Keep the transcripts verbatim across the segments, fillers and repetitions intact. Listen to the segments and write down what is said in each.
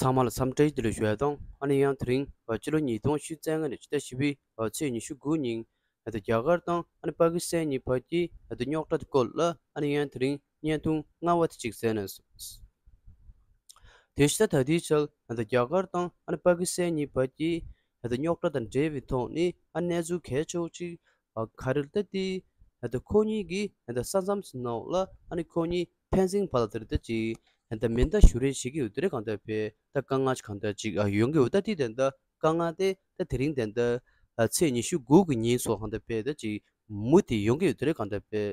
ཚང་མ་ལ་འཚམས་འདྲི་བདེ་ལེགས་ཞུ་ཡ་དང་། ཨ་ནི་ཡང་དེ་རིང་ཕྱི་ལོ་ཉིས་སྟོང་ཉི་ཤུ་རྩ་ལྔ་ནས་ཕྱི་ཟླ་བཞི་པའི་ཚེས་ཉི་ཤུ་དགུ་ཉིན་ད་རྒྱ་གར་དང་ཨ་ནི་པ་ཀི་སི་ཐན་གཉིས་བར་གྱི་ད་རྙོག་དྲ་དེ་སྐོར་ལ་ཨ་ནི་ཡང་དེ་རིང་བརྙན་ཐུང་ལྔ་པ་དེ་གཅིག་གསན་ན། དེ་བཞིན་ད་ལྟའི་ཆར་ད་རྒྱ་གར་དང་ཨ་ནི་པ་ཀི་སི་ཐན་གཉིས་བར་གྱི་ད་རྙོག་དྲ་དང་འབྲེལ་བའི་ཐོག་ནས་ཨ་གནས་ཚུལ་གལ་ཆེ་བོ་གཅིག་ཨ་ག་རེ་ལྟ་དེ་ད་ཁོ་གཉིས་ཀྱི་ད་ས་མཚམས་སུ་ནང་ལ་ཨ་ནི་ཁོ་གཉིས་ཕན་ཚུན་བར་ལ་དེར་ད་ཅིག་ད་མེ་མདའ་གཞུ་རེས་བྱེད་ཀྱི་ཡོད་དེ་རེད། གང་ལྟར་བས་ད་དཀའ་ངལ་གང་ལྟར་ཅིག་ཨ་ཡོང་གི་ཡོད། ད་དེ་ད་ད་དཀའ་ངལ་དེ་ད་དེ་རིང་ད་ད་ཚེས་ཉི་ཤུ་དགུ་གི་ཉིན་སོགས་གང་ལྟར་བས་ད་ཅིག་མུ་མཐུད་ཡོང་གི་ཡོད་དེ་རེད། གང་ལྟར་བས་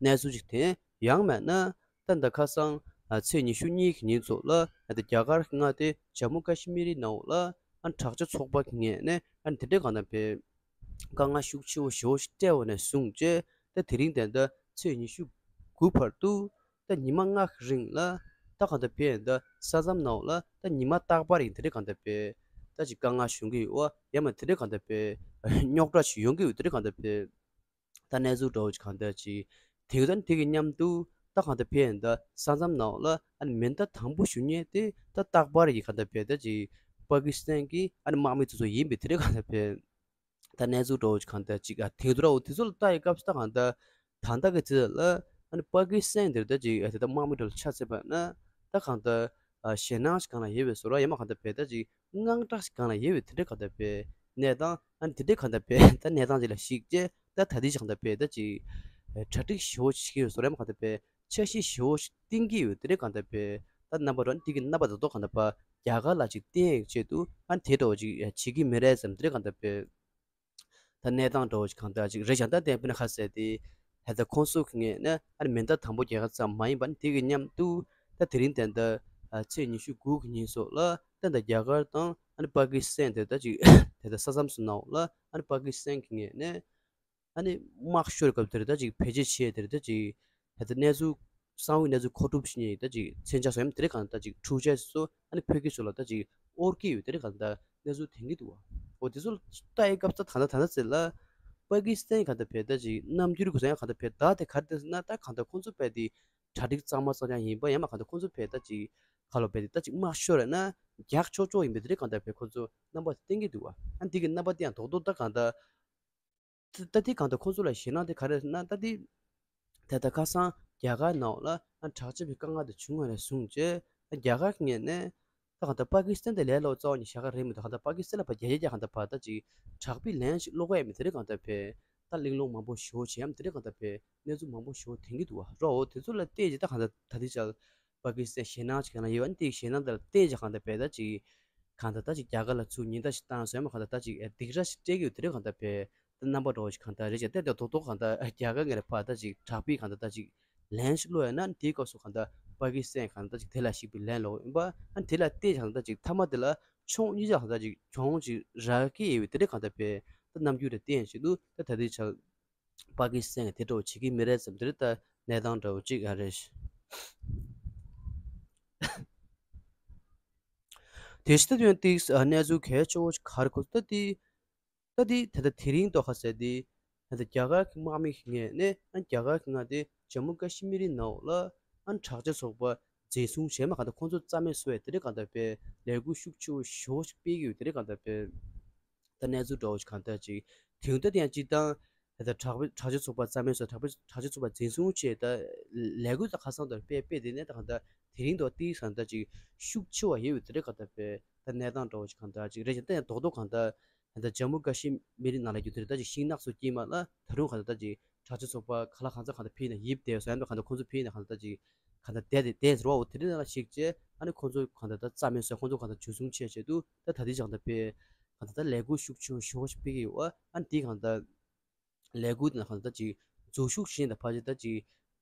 གནས་ཚུལ་ཅིག་དེ་ཡང་མེད་ན་ད་ད་ཁ་སང་ཨ་ཚེས་ཉི་ཤུ་གཉིས་ཀྱི་ཉིན་སོགས་ལ་ད་རྒྱ་གར་གྱི་མངའ་སྡེ་ཇམ་མུ་ཀ་ཤི་མིར་ནང་ལ་ཨ་དྲག་ཆས་ཚོགས་པ་གི་ངོས་ནས་ཨ་དེ་འདྲའི་གང་ལྟར་བས་དཀའ་ངལ་ཤུགས་ཆེ་བོ་ཞེ་བོ་ཞིག་སྤྲད་པ་ནས་བཟུང་བྱས་ད་དེ་རིང་ད་ལྟ་ཚེས་ཉི་ཤུ་དགུ་བར་དུ་ད་ཉི་མ་ལྔ་གི་རིང་ལ་ད་གང་ལྟར་བས་ད་ས་མཚམས་ནང་ལ་ད་ཉི་མ་རྟག་པར་ཡིན་དེ་འདྲའི་གང་ལྟར་བས་ད་ཅིག་དཀའ་ངལ་བྱུང་གི་ཡོད་པ་ཡང་མ་དེ་འདྲའི་གང་ལྟར་བས་རྙོག་དྲ་ཞིག་ཡོང་གི་ཡོད་དེ་འདྲའི་གང་ལྟར་བས། ད་གནས་ཚུལ་འདྲ་བོ་ཅིག་གང་ལྟར་ཅིག་དེང་ད་དེ་གི་མཉམ་དུ་ད་གང་ལྟར་བས་ད་ས་མཚམས་ནང་ལ་ཨ་ནི་མེ་མདའ་དང་པོ་གཞུ་མཁན་དེ་ད་རྟག་པར་གྱི་གང་ལྟར་བས་ད་ཅིག་པ་ཀི་སི་ཐན་གྱི་ཨ་ནི་དམག་མི་དེ་ཚོ་ཡིན་པས་དེ་འདྲའི་གང་ལྟར་བས། ད་གནས་ཚུལ་འདྲ་བོ་ཅིག་གང་ལྟར་ཅིག་ཨ་དེང་དུ་ར་འོ་དེ་ཚོ་ལ་ལྟ་ཡི་སྐབས་སུ་ད་གང་ལྟར་ད་ལྟ་གི་དུས་ལ་ཨ་ནི་པ་ཀི་སི་ཐན་དེར་ད་ཅིག་ཨ་དེ་ད་དམག་མི་འདྲ་ལ་ཆ་བཞག་པ་ན་ད་གང་ལྟར་ཨ་ཞེད་སྣང་ཞིག་གང་ལ་ཡོད་པའི་བཟོ་འདྲ་ཡང་མ་གང་ལྟར་བས་ད་ཅིག་དངངས་སྐྲག་ཞིག་གང་ལ་ཡོད་པའི་དེ་འདྲའི་གང་ལྟར་བས་གནས་སྟངས་ཨ་ནི་དེ་འདྲའི་གང་ལྟར་བས་ད་གནས་སྟངས་ཅིག་ལ་གཞིགས་བྱས་ད་ད་ལྟའི་ཅིག་གང་ལྟར་བས་ད་ཅིག་ཨ་གྲ་སྒྲིག་ཞེ་བོ་ཞིག་བྱེད་ཀྱི་ཡོད་བཟོ་འདྲ་ཡང་མ་གང་ལྟར་བས་འཆར་གཞི་ཞེ་བོ་ཞིག་བཏིང་གི་ཡོད་དེ་འདྲའི་གང་ལྟར་བས་ད་རྣམ་པ་འདྲ་འདི་གི་རྣམ་པ་ད་དོ་གང་ལྟར་བ་རྒྱ་གར་ལ་ཅིག་བསྟན་ཡག་ཆེད་དུ་ཨ་ནི་དེ་འདྲ་བོ་ཅིག་བྱེད་ཀྱི་མི་རེད་བསམ་དེ་འདྲའི་གང་ལྟར་བས། ད་གནས་སྟངས་འདྲ་བོ་ཞིག་གང་ལྟར་ཅིག་རེད་ཤག་ད་དེ་དཔེར་ན་ཁ་གསལ་ཏེ་ད་ལྟ་ཁོང་ཚོ་གི་ངོས་ནས་ཨ་ནི་མེ་མདའ་དང་པོ་རྒྱག་ཡག་ཙམ་མ་ཡིན་པ་ནི་དེ་གི་མཉམ་དུ་ད་དེ་རིང་ད་ལྟ་ཨ་ཚེས་ཉི་ཤུ་དགུ་གི་ཉིན་སོགས་ལ་ད་ལྟ་རྒྱ་གར་དང་ཨ་ནི་པ་ཀི་སི་ཐན་དེ་ད་ཅིག་དེ་ད་ས་མཚམས་སུ་ནང་ལ་ཨ་ནི་པ་ཀི་སི་ཐན་གི་ངོས་ནས་ཨ་ནི་དམག་ཤོར་སྐབས་དེར་ད་ཅིག་བེད་སྤྱོད་བྱས་དེར་ད་ཅིག་ད་ལྟ་གནས་ཚུལ་གསང་བའི་གནས་ཚུལ་མཁོ་སྒྲུབ་བྱེད་མཁན་ད་ཅིག་མཚོན་ཆ་བཟོ་ཡ་དེ་རིགས་གང་ད་ཅིག་འཕྲུལ་ཆས་སོགས་ཨ་ནི་ཕ་གི་སོགས་ལ་ད་ཅིག་དབོར་གྱི་ཡོད་དེ་རིགས་གང་ད་གནས་ཚུལ་ཐོན་གྱི་འདུག་བ། འོ་དེ་ཚོ་ལྟ་ཡི་སྐབས་ད་ད་ད་ད་ད་ཟེར་ལ་པ་ཀི་སི་ཐན་གང་ད་བས་ད་ཅིག་རྣམ་འགྱུར་གོ་ས་ཡང་གང་ད་བས་ད་དེ་ག་རེ་ད་ཟེར་ན་ད་གང་ད་ཁོང་ཚོ་བས་དེ་གྲ་སྒྲིག་གཙང་མ་གཙང་རྐྱང་ཡིན་པ་ཡང་མ་གང་ད་ཁོང་ཚོ་བས་ད་ཅིག་ག་ལོ་བས་དེ་ད་ཅིག་དམག་ཤོར་ཡ་ན་རྒྱག་ཆོག་ཆོག་ཡིན་པའི་དེ་རིགས་གང་ད་བས་ཁོང་ཚོ་རྣམ་པ་བསྟན་གྱི་འདུག་བ། ཨ་འདི་གི་རྣམ་པ་དེ་ཡང་རྡོག་རྡོག་ད་གང་ད། ད་ལྟ་དེ་གང་ལྟར་ཁོང་ཚོ་ལ་ཞེད་སྣང་དེ་ག་རེ་རེད་ན་ད་དེ་ད་ལྟ་ཁ་སང་རྒྱ་གར་ནང་ལ་ཨ་དྲག་ཆས་པའི་དཀའ་ངལ་དེ་བྱུང་བ་ནས་བཟུང་བྱས་ཨ་རྒྱ་གར་གྱི་ངོས་ནས་ད་གང་ལྟར་པ་ཀི་སི་ཐན་དེ་ལས་སླ་བོ་རྩ་བ་ནས་བཞག་ག་རེད་མི་འདུག་གང་ལྟར་པ་ཀི་སི་ཐན་ལ་ཕར་རྒྱ་རྒྱ་རྒྱ་གང་ལྟར་ཕར་ད་ཅིག་དྲག་པོའི་ལན་ཞིག་སློག་ག་ཡ་མི་དེ་རིགས་གང་ལྟར་བས་ད་གླེང་སློང་མང་པོ་ཞེ་པོ་བྱས་ཡ་མི་དེ་རིགས་གང་ལྟར་བས་གནས་ཚུལ་མང་པོ་ཞེ་པོ་ཐོན་གྱི་འདུག་བ། རོ་འོ་དེ་ཚོ་ལ་བལྟས་རྗེས་ད་གང་ལྟར་ད་ལྟའི་ཆར་པ་ཀི་སི་ཐན་ཞེད་སྣང་ཅིག་གང་ལ་ཡོད་ཨ་དེ་ཞེད་སྣང་དེ་ལ་བལྟས་རྗེས་གང་ལྟར་བས་ད་ཅིག་གང་ལྟར་ད་ཅིག་རྒྱ་གར་ལ་ཚུར་ཉེན་བརྡ་ཞིག་བཏང་སོང་ཡང་མ་གང་ལྟར་ད་ཅིག་ཨེ་སྡིགས་ར་ཞིག་སྤྲད་ཀྱི་ཡོད་དེ་རིགས་གང་ལྟར་བས་ད་རྣམ་པ་འདྲ་བོ་ཞིག་གང་ལྟར་རེད་ཅེས་ཏན་ཏན་རྡོག་རྡོག་གང་ལྟར་རྒྱ་གར་ངོས་ལ་ཕར་ད་ཅིག་དྲག་པོའི་གང་ལྟར་ད་ཅིག་ལན་ཞིག་སློག་ཡ་ན་དེའི་སྐབས་སུ་གང་ལྟར་པ་ཀི་སི་ཐན་གང་ལྟར་ད་ཅིག་དེ་ལ་ཞིག་པའི་ལན་སློག་ཡིན་པ་ཨ་དེ་ལ་བལྟས་གང་ལྟར་ཅིག་མཐའ་མ་དེ་ལ་ཕྱོགས་གཉིས་ཆ་གང་ལྟར་ཅིག་གྱོང་ཅིག་རག་གི་ཡོད་དེ་རིགས་གང་ལྟར་བས་ད་རྣམ་འགྱུར་དེ་བསྟན་བཞིན་དུ་ད་ད་ལྟའི་ཆར། པ་ཀི་སི་ཐན་གྱིས་དེ་འདྲ་བོ་བྱེད་ཀྱི་མི་རེད་བསམ་དེ་རེད་ད་གནས་སྟངས་འདྲ་བོ་གཅིག་ཨ་རེད། དེ་བཞིན་ད་དུང་ཏིག་གནས་ཚུལ་གལ་ཆེ་བོ་ཞིག་ག་རེ་གོ་ད་དེ་ད་དེ་ད་ལྟ་དེ་རིང་ཐོག་ཁ་གསལ་ཏེ་ད་ལྟ་རྒྱ་གར་གྱི་དམག་མི་ངོས་ནས་ཨ་རྒྱ་གར་གྱི་མངའ་སྡེ་ཇམ་མུ་ཀ་ཤི་མིར་ནང་ལ་ཨ་དྲག་ཆས་ཚོགས་པ་འཛིན་བཟུང་བྱས་མ་གང་ལྟར་ཁོང་ཚོ་རྩ་མེད་བཟོ་བའི་དེ་རིགས་གང་ལྟར་བས་ལས་འགུལ་ཤུགས་ཆེ་བོ་ཞེ་པོ་ཞིག་སྤེལ་གྱི་ཡོད་དེ་རིགས་གང་ལྟར་བས། ད་གནས་ཚུལ་འདྲ་བོ་ཞིག་གང་ལྟར་ཅིག་དེང་དུས་དེ་ཡང་སྤྱིར་བཏང་ད་ལྟ་དྲག་པོའི་དྲག་ཆས་ཚོགས་པ་རྩ་མེད་སོགས་དྲག་པོའི་དྲག་ཆས་ཚོགས་པ་འཛིན་བཟུང་བྱས་ད་ལས་འགུལ་ད་ཁ་སང་དང་སྤེལ་སྤེལ་དེ་ནས་ད་གང་ལྟར་དེ་རིང་དུ་ཏིག་གང་ལྟར་ཅིག་ཤུགས་ཆེ་བ་ཡོད་པའི་དེ་རིགས་གང་ལྟར་བས་ད་གནས་སྟངས་འདྲ་བོ་ཞིག་གང་ལྟར་ཅིག་རེད་ཅེས་ད་ཡང་རྡོག་རྡོག་གང་ལྟར་ད་ལྟ་ཇམ་མུ་ཀ་ཤི་མིར་ནང་ལ་རྒྱུ་དེ་རེད་ད་ཅིག་ཤིང་ནགས་སུ་སྐྱེས་མ་ལ་ད་རུང་གང་ལྟར་ད་ཅིག་དྲག་ཆས་ཚོགས་པ་ག་ལ་གང་ཚ་གང་ལྟར་ཕེབས་ནས་ཡིབ་བསྡད་སོང་ཡང་ད་གང་ལྟར་ཁོང་ཚོ་ཕེབས་ནས་གང་ལྟར་ད་ཅིག་གང་ལྟར་བསྡད་དེ་བསྡད་ཟེར་བ་འོ་དེ་རིང་ལ་ཞིག་བྱས་ཨ་ནི་ཁོང་ཚོ་གང་ལྟར་ད་རྩ་མེད་བཟོས་ཁོང་ཚོ་གང་ལྟར་འཇུ་བཟུང་བྱས་བྱས་དུས་ད་ད་ལྟའི་ཆར་གང་ལྟར་དཔེ་གང་ལྟར་ད་ལས་འགུལ་ཤུགས་ཆེ་ཤུགས་ཆེ་སྤེལ་གྱི་ཡོད་ཨ་ཨ་ནི་དེ་གང་ལྟར་ལས་འགུལ་དེ་ནང་གང་ལྟར་ད་ཅིག་འཛུལ་ཞུགས་བྱས་ད་ཕལ་ཆེར་ད་ཅིག་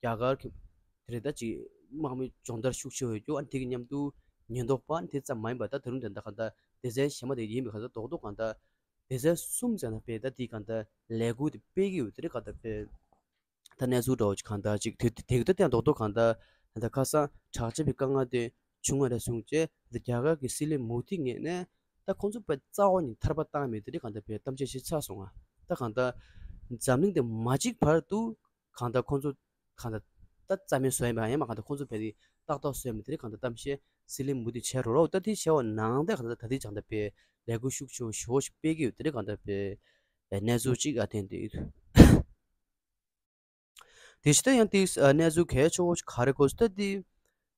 རྒྱ་གར་གྱི་དེ་རེད་ད་ཅིག་དམག་མི་སྦྱོང་བརྡར་ཤུགས་ཆེ་བའི་རྒྱུ་ཨ་ནི་དེ་གི་མཉམ་དུ་ཉེན་རྟོག་པ་ཨ་ནི་དེ་ཙམ་མ་ཡིན་པར་ད་ད་རུང་དེ་འདྲ་གང་ལྟར་སྡེ་ཚན་གཞན་མ་དེ་ཡིན་པའི་གང་ལྟར་རྡོག་རྡོག་གང་ལྟར་སྡེ་ཚན་གསུམ་ཙམ་ན་དཔེ་ད་དེ་གང་ལྟར་ལས་འགུལ་དེ་སྤེལ་གྱི་ཡོད་དེ་རེད་གང་ལྟར་དཔེ། ད་གནས་ཚུལ་འདྲ་བོ་ཅིག་གང་ལྟར་ཅིག་དེ་དེ་གི་ད་ལྟ་རྡོག་རྡོག་གང་ལྟར་ད་ལྟ་ཁ་སང་དྲག་ཆས་པའི་དཀའ་ངལ་དེ་བྱུང་བ་ནས་བཟུང་བྱས་ད་རྒྱ་གར་གྱི་སྲིད་བློན་མོ་དི་ངོས་ནས་ད་ཁོང་ཚོ་དཔེ་རྩ་བ་ནས་ཐར་པ་བཏང་མེད་དེ་རིགས་གང་ལྟར་དཔེ་གཏམ་བཤད་བྱས་ཚར་སོང་ང་། ད་གང་ལྟར་འཛམ་གླིང་དེ་མ་གཅིག་བར་དུ་གང་ལྟར་ཁོང་ཚོ་གང་ལྟར་ ད་རྩ་མེད་བཟོ་ཡ་མ་ཡིན་པ་གང་ལྟར་ཁོང་ཚོ་བས་དེ་ཏག་ཏག་བཟོ་ཡ་མི་དེ་རིགས་གང་ལྟར་གཏམ་བཤད་སྲིད་གླེང་མུ་མཐུད་བྱས་རོགས་རོགས། ད་དེ་བྱས་པ་ནང་དེ་གང་ལྟར་ད་དེ་གང་ལྟར་བས་ལས་འགུལ་ཤུགས་ཆེ་བོ་ཞེ་པོ་ཞིག་སྤེལ་གྱི་ཡོད། དེ་རིགས་གང་ལྟར་བས་གནས་ཚུལ་གཅིག་ཨ་ཐེན་དེ་ཡོད། དེ་བཞིན་ད་ཡང་ཏིག་གནས་ཚུལ་གལ་ཆེ་བོ་ཞིག་ག་རེ་གོ་སོང་ད་དེ།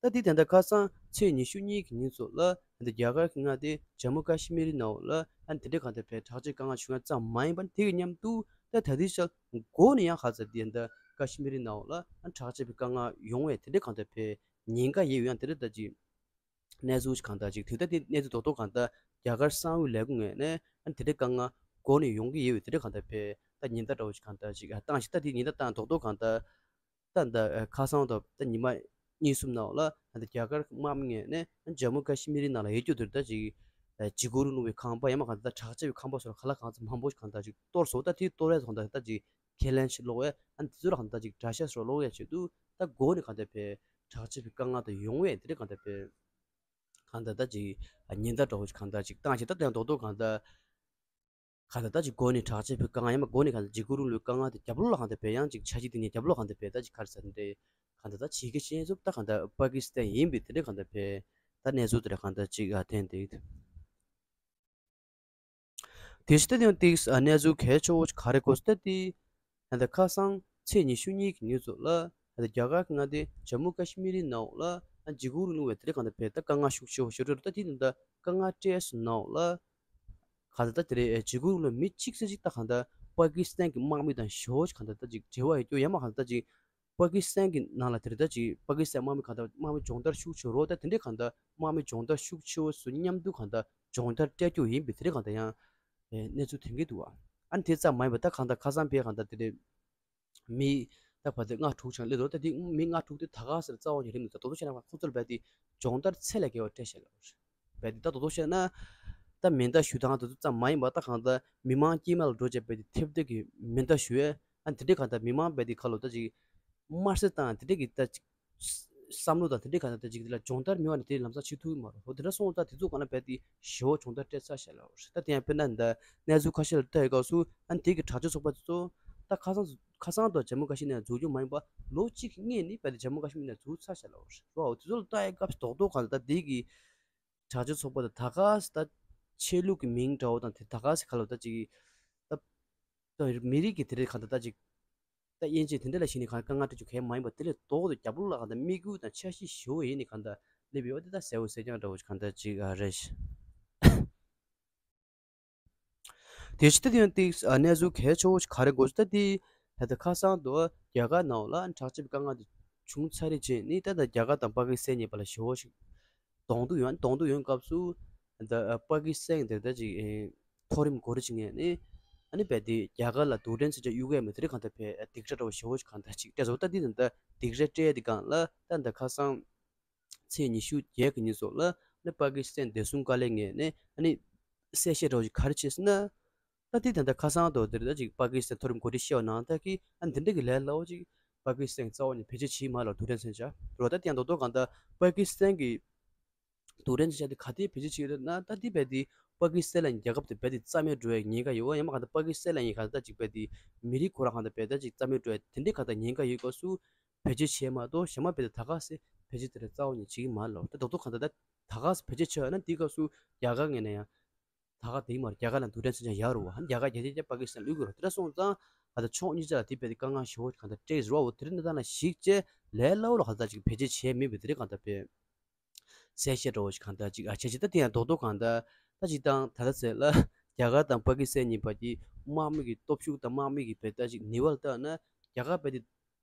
ད་དེ་དེ་འདྲ་ཁ་སང་ཚེས་ཉི་ཤུ་གཉིས་ཀྱི་ཉིན་ཚོ་ལ་ད་རྒྱ་གར་གྱི་མངའ་སྡེ་ཇམ་མུ་ཀ་ཤི་མིར་ནང་ལ་ཨ་དེ་འདྲ་གང་ལྟར་བས་དྲག་ཆས་དཀའ་ངལ་བྱུང་ཡ་ཙམ་མ་ཡིན་པར་དེ་གི་མཉམ་དུ་ད་ད་དེ་ཤར་འགོ་ནས་ཡང་ཁ་ཚ་དེ་འདྲ་ཀ་ཤི་མིར་ནང་ལ་ཨ་དྲག་ཆས་པའི་དཀའ་ངལ་ཡོང་བས་དེ་འདྲ་གང་ལྟར་བས་ཉེན་ཁ་ཡོད་ཡང་དེ་འདྲ་ད་ཅིག་གནས་ཚུལ་ཞིག་གང་ལྟར་ཅིག་དེ་ལྟར་དེ་གནས་ཚུལ་རྡོག་རྡོག་གང་ལྟར་རྒྱ་གར་གསང་བའི་ལས་ཁུངས་ངོས་ནས་ཨ་དེ་འདྲའི་དཀའ་ངལ་འགོ་ནས་ཡོང་གི་ཡོད་པའི་དེ་འདྲའི་གང་ལྟར་བས་ད་ཉེན་བརྡ་འདྲ་བོ་ཞིག་གང་ལྟར་ཅིག་ཨ་བཏང་ཞིག་ད་དེ་ཉེན་བརྡ་བཏང་རྡོག་རྡོག་གང་ལྟར་ད་ད་ཁ་སང་དང་ད་ཉི་མ་གཉིས་གསུམ་ནང་ལ་ཨ་ད་རྒྱ་གར་དམག་མི་ངོས་ནས་ཨ་ཇམ་མུ་ཀ་ཤི་མིར་ནང་ལ་ཡོད་རྒྱུ་དེར་ད་ཅིག་འཇིགས་སྐུལ་རིང་ལུགས་པའི་ཁང་པ་ཡང་མ་གང་ལྟར་དྲག་ཆས་པའི་ཁང་པ་སོགས་ག་ལ་གང་འཚམ་མང་པོ་ཞིག་གང་ལྟར་ཅིག་གཏོར་སོང་། ད་དེ་གཏོར་བའི་གང་ལྟར་ད་ཅིག་ཁས་ལེན་ཞིག་སློག་ཡས་ཨ་དེ་ཚོ་ལ་གང་ལྟར་ཅིག་དགྲ་ཤ་སོགས་སློག་ཡས་ཆེད་དུ་ད་འགོ་ནས་གང་ལྟར་བས་དྲག་ཆས་པའི་དཀའ་ངལ་དུ་ཡོང་བས་དེ་འདྲ་གང་ལྟར་བས། གང་ལྟར་ད་ཅིག་ཉེན་བརྡ་འདྲ་བོ་ཞིག་གང་ལྟར་ཅིག་བཏང་ཞིག་ད་དེ་ཡང་རྡོག་རྡོག་གང་ལྟར། གང་ལྟར་ད་ཅིག་འགོ་ནས་དྲག་ཆས་པའི་དཀའ་ངལ་ཡང་མ་འགོ་ནས་གང་ལྟར་འཇིགས་སྐུལ་རིང་ལུགས་དཀའ་ངལ་དེ་རྒྱབ་ལོགས་ལ་གང་ལྟར་བས་ཡང་ཅིག་འཆར་གཞི་དེ་ནས་རྒྱབ་ལོགས་གང་ལྟར་བས་ད་ཅིག་ག་རེ་ཟེར་འདྲ་གང་ལྟར་ད་བྱེད་ཀྱི་ཤེས་སུ་ད་གང་ལྟར་པ་ཀི་སི་ཐན་ཡིན་པའི་དེ་འདྲ་གང་ལྟར་བས་ད་གནས་ཚུལ་དེ་ར་གང་ལྟར་ཅིག་ཨ་ཐེན་དེ། དེ་ཕྱི་ད་དེ་ཡང་ཏིག་ཨ་གནས་ཚུལ་གལ་ཆེ་བོ་ག་རེ་གོ་སྟེ་དེ། ད་ལྟ་ཁ་སང་ཚེས་ཉི་ཤུ་གཉིས་ཀྱི་ཉིན་ཚོ་ལ་ད་ལྟ་རྒྱ་གར་གྱི་མངའ་སྡེ་ཇམ་མུ་ཀ་ཤི་མིར་ནང་ལ་འཇིགས་སྐུལ་རིང་ལུགས་པའི་དེ་རིགས་གང་ལྟར་བས་ད་དཀའ་ངལ་ཤུགས་ཆེ་བོ་ཞིག་འཕྲད་འདུག་ད་དེ་ད་ལྟ་དཀའ་ངལ་འཕྲད་སོང་ནང་ལ་གང་ལྟར་ད་དེ་རིགས་འཇིགས་སྐུལ་རིང་ལུགས་མི་གཅིག་ཙམ་ཅིག་ད་གང་ལྟར་པ་ཀི་སི་ཐན་གྱི་དམག་མི་དང་ཞོ་ཅིག་གང་ལྟར་ད་ཅིག་འབྲེལ་བ་ཡོད་རྒྱུ་ཡང་མ་གང་ལྟར་ཅིག་པ་ཀི་སི་ཐན་གྱི་ནང་ལ་དེ་རིང་ད་ཅིག་པ་ཀི་སི་ཐན་དམག་མི་གང་ལྟར་དམག་མི་སྦྱོང་བརྡར་ཤུགས་ཆེ་རོ་ད་དེ་འདྲའི་གང་ལྟར་དམག་མི་སྦྱོང་བརྡར་ཤུགས་ཆེ་བོ་སུ་མཉམ་དུ་གང་ལྟར་སྦྱོང་བརྡར་སྤྲད་རྒྱུ་ཡིན་པའི་དེ་རིང་གང་ལྟར་ཡང་གནས་ཚུལ་ཐོན་གྱི་འདུག་ཨ་ནི་དེ་ཙམ་མ་ཡིན་པར་ད་གང་ལྟར་ཁ་སང་བས་གང་ལྟར་དེ་རིང་མི་ད་བར་དེ་ལྔ་དྲུག་ཅིག་སླེབས་འདུག་ད་དེ་མི་ལྔ་དྲུག་དེ་ད་ག་སེ་རྩ་བ་ཉིད་རིམ་ད་དོ་དོ་བྱས་ན་ཁོང་ཚོར་བས་དེ་སྦྱོང་བརྡར་ཚད་ལས་བརྒལ་བ་སྤྲད་བཞག་ལ། བས་དེ་ད་དོ་དོ་བྱས་ན་ད་མེ་མདའ་གཞུ་སྟངས་དེ་ཚོ་ཙམ་མ་ཡིན་པར་ད་གང་ལྟར་མི་མང་དཀྱིལ་མ་ལ་འགྲོ་བྱས་བས་དེ་ཐེབས་དེ་གི་མེ་མདའ་གཞུ་ཡས། ཨ་དེ་འདྲའི་གང་ལྟར་མི་མང་བས་དེ་ཁ་ལོ་ད་ཅིག་དམར་གསོད་བཏང་དེ་འདྲའི་གི་ད་ཅིག་བསམ་བློ་དང་དེ་འདྲའི་གང་ལྟར་ད་ཅིག་དེ་ལ་སྦྱོང་བརྡར་མེད་པ་ནི་དེ་ལམ་སང་བྱེད་ཐུབ་ཀྱི་མ་རེད། འོ་དེ་འདྲ་སོང་ཙང་དེ་ཚོ་གང་ལ་བས་དེ་ཞེ་བོ་སྦྱོང་བརྡར་སྤྲད་ཚར་བཞག་ལ། ད་དེ་ཡང་དཔེར་ན་འདི་གནས་ཚུལ་ཁ་ཤས་ལ་ལྟ་ཡི་སྐབས་སུ་ཨ་དེ་གི་དྲག་སྤྱོད་ཚོགས་པ་དེ་ཚོ་ད་ཁ་སང་ཁ་སང་དུ་ཇམ་མུ་ཀ་ཤི་ནས་རྫོགས་རྒྱུ་མ་ཡིན་པ་ལོ་གཅིག་གི་སྔོན་ནས་བས་དེ་ཇམ་མུ་ཀ་ཤི་མིར་ནས་རྫོགས་ཚར་བཞག་ལ། རོ་དེ་ཚོ་ལ་ལྟ་ཡི་སྐབས་སུ་རྡོག་རྡོག་གང་ལ་ད་དེ་གི་དྲག་སྤྱོད་ཚོགས་པ་དང་ད་ག་སེ་ད་ཆོས་ལུགས་ཀྱི་མིང་འདྲ་བོ་དང་དེ་ད་ག་སེ་ཁ་ལོ་ད་ཅིག་ད་ད་མི་རིགས་ཀྱི་དེ་རིགས་གང་ལྟར་ད་ཅིག་ད་དབྱེ་འབྱེད་དེ་འདྲ་ལ་གཞིགས་ནས་གང་དཀའ་ངལ་འཕྲད་རྒྱུ་གལ་མ་ཡིན་པ་དེ་ལས་ལྡོག་ཏུ་རྒྱབ་ལོགས་ལ་གང་ལྟར་དམིགས་ཡུལ་དང་འཆར་གཞི་ཞུ་བ་ཡིན་ནི་གང་ལྟར་སླེབས་ཡོད་དེ་ད་གསལ་བོ་གསལ་རྐྱང་འདྲ་བོ་ཞིག་གང་ལྟར་ཅིག་ཨ་རེད། དེ་ཕྱི་ད་དེ་ཡང་ཏིག་ཨ་གནས་ཚུལ་གལ་ཆེ་བོ་ཞིག་ག་རེ་གོ་ཞིག་ད་དེ་ད་ལྟ་ཁ་སང་དུ་རྒྱ་གར་ནང་ལ་དྲག་སྤྱོད་ཀྱི་དཀའ་ངལ་དེ་བྱུང་ཚར་རེད་ཅེས་ནི་ད་ལྟ་རྒྱ་གར་དང་པ་ཀི་སི་ཐན་གཉིས་བར་ལ་ཞེ་བོ་ཞིག་གདོང་ཐུག་ཡོང་གདོང་ཐུག་ཡོང་སྐབས་སུ་ད་པ་ཀི་སི་ཐན་དེ་ད་ཅིག་མཐོ་རིམ་འགོ་ཁྲིད་ཅིག་ངས་ནི་ཨ་ནི་བས་དེ་རྒྱ་གར་ལ་རྡུལ་ཕྲན་མཚོན་ཆ་གཡུག་གི་མི་དེ་རིགས་གང་ལྟར་བས་སྡིགས་ར་འདྲ་བོ་ཞེ་བོ་ཞིག་གང་ལྟར་ཅིག་སྤྲད་སོང་། ད་འདི་ད་ལྟ་སྡིགས་ར་སྤྲད་དེ་སྒང་ལ་ད་ལྟ་ཁ་སང་ཚེས་ཉི་ཤུ་བརྒྱད་ཀྱི་ཉིན་སོགས་ལ་ནི་པ་ཀི་སི་ཐན་བདེ་སྲུང་བཀའ་བློན་ངོས་ནས་ཨ་ནི་གསལ་བཤད་འདྲ་བོ་ཞིག་ག་རེ་བྱས་ཟེར་ན། ད་ལྟའི་ད་ལྟ་ཁ་སང་དུ་འདིར་ད་ཅིག་པ་ཀི་སི་ཐན་མཐོ་རིམ་འགོ་ཁྲིད་བཤད་པ་ནང་ལྟར་གྱི་ཨ་འདི་འདྲ་གི་ལས་སླ་བོ་ཅིག་པ་ཀི་སི་ཐན་རྩ་བ་ནས་བེད་སྤྱོད་བྱེད་མ་ལ་རྡུལ་ཕྲན་མཚོན་ཆ་རོ། ད་དེ་ཡང་རྡོག་རྡོག་གང་ལྟར་པ་ཀི་སི་ཐན་གྱི་རྡུལ་ཕྲན་མཚོན་ཆ་དེ་ག་དེ་བེད་སྤྱོད་བྱེད་ཀྱི་རེད་ན་ད་དེ་རྦད་དེ་པ་ཀི་སི་ཐན་ལ་རྒྱལ་ཁབ་དེ་རྦད་དེ་རྩ་མེད་འགྲོ་བའི་ཉེན་ཁ་ཡོད་པ་ཡང་མ་གང་ལྟར་པ་ཀི་སི་ཐན་ལ་ཡིན་གང་ལྟར་ད་ཅིག་རྦད་དེ་མི་རིགས་ཁོ་རང་གང་ལྟར་རྦད་ད་ཅིག་རྩ་མེད་འགྲོ་བའི་དེ་འདྲའི་གང་ལྟར་ཉེན་ཁ་ཡོད་སྐབས་སུ་བེད་སྤྱོད་བྱེད་མ་གཏོགས་གཞན་མ་རྦད་དེ་ད་ག་སེ་བེད་སྤྱོད་དེ་རེད་རྩ་བ་ནས་བྱེད་ཀྱི་མ་རེད་ལོ། ད་རྡོག་རྡོག་གང་ལྟར་ད་ད་ག་སེ་བེད་སྤྱོད་བྱས་ཡོད་ན་དེའི་སྐབས་སུ་རྒྱ་གར་ངོས་ནས་ཡང་། ད་ག་དེ་མར་རྒྱ་གར་ལ་རྡུལ་ཕྲན་མཚོན་ཆ་ཡར་རུ་བ་ཧན་རྒྱ་གར་རྒྱལ་སྤྱིའི་པ་ཀི་སི་ཐན་ལུས་དགོས་རོ། དེ་འདྲ་སོང་ཙང་ད་ལྟ་ཕྱོགས་གཉིས་ཆ་ལ་དེ་བས་དེ་དཀའ་ངལ་ཞེ་བོ་གང་ལྟར་སྤྲད་རོ། འོ་དེ་རིང་ད་ལྟ་ན་ཞིག་བྱས་ལས་སླ་བོ་ལ་གང་ལྟར་ཅིག་བེད་སྤྱོད་བྱས་མེད་པའི་དེ་རིང་གང་ལྟར་བས་གསལ་བཤད་འདྲ་བོ་ཞིག་གང་ལྟར་ཅིག་ཨ་བྱས་ཅིག་ད་དེ་ཡང་རྡོག་རྡོག་གང་ལྟར་ད་ཅིག་དང་ད་ལྟ་ཚེ་ལ་རྒྱ་གར་དང་པ་ཀི་སི་ཐན་གཉིས་བར་གྱི་དམག་མི་གི་སྟོབས་ཤུགས་དང་དམག་མི་གི་བས་ད་ཅིག་ནུས་པ་ལ་ལྟ་ན་རྒྱ་གར་བས་དེ།